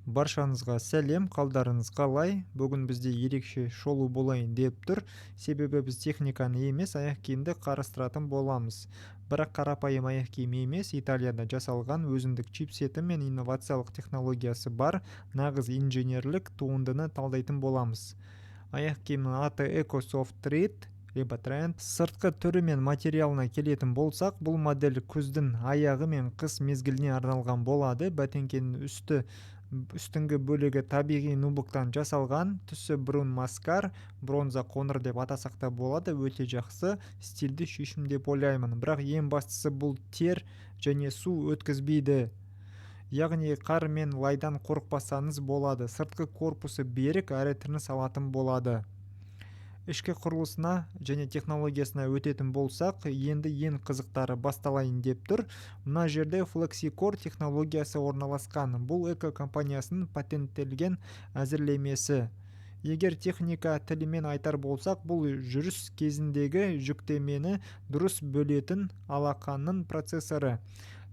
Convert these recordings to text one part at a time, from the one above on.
Баршаңызға сәлем! Қалдарыңыз қалай? Бүгін бізде ерекше шолу болайын деп тұр, себебі біз техниканы емес, аяқ киімді қарастыратын боламыз. Бірақ қарапайым аяқ киім емес, Италияда жасалған, өзіндік чипсеті мен инновациялық технологиясы бар нағыз инженерлік туындыны талдайтын боламыз. Аяқ киімнің аты Ecco Soft Tread либо Trend. Сыртқы түрі мен материалына келетін болсақ, бұл модель күздің аяғы мен қыс мезгіліне арналған болады. Бәтеңкенің үстіңгі бөлігі табиғи нубуктан жасалған, түсі брун маскар, бронза қоңыр деп атасақ та болады. Өте жақсы, стильді шешім деп ойлаймын. Бірақ ең бастысы, бұл тер және су өткізбейді, яғни қар мен лайдан қорықпасаңыз болады. Сыртқы корпусы берік әрі тыныс алатын болады. Ішкі құрылысына және технологиясына өтетін болсақ, енді ең қызықтары басталайын деп тұр. Мына жерде FlexiCore технологиясы орналасқан. Бұл Ecco компаниясының патенттелген әзірлемесі. Егер техника тілімен айтар болсақ, бұл жүріс кезіндегі жүктемені дұрыс бөлетін алақанның процессоры.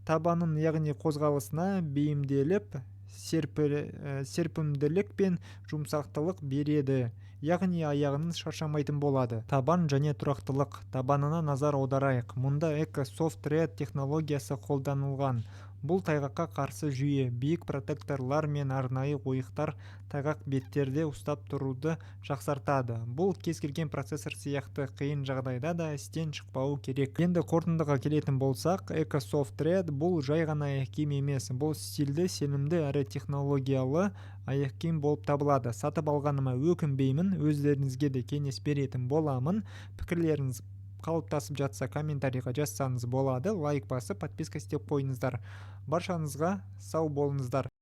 Табанның, яғни қозғалысына бейімделіп, серпімділік пен жұмсақтылық береді, яғни аяғыңыз шаршамайтын болады. Табан және тұрақтылық. Табанына назар аударайық. Мұнда Ecco Soft Tread технологиясы қолданылған. Бұл тайғаққа қарсы жүйе. Биік протекторлар мен арнайы ойықтар тайғақ беттерде ұстап тұруды жақсартады. Бұл кез келген процессор сияқты қиын жағдайда да істен шықпауы керек. Енді қорытындыға келетін болсақ, Ecco Soft Tread бұл жай ғана аяқ киім емес, бұл стильді, сенімді әрі технологиялы аяқ киім болып табылады. Сатып алғаныма өкінбеймін, өздеріңізге де кеңес беретін боламын. Пікірлеріңіз қалыптасып жатса, комментарийға жазсаңыз болады. Лайк басып, подписка істеп қойыңыздар. Баршаңызға сау болыңыздар!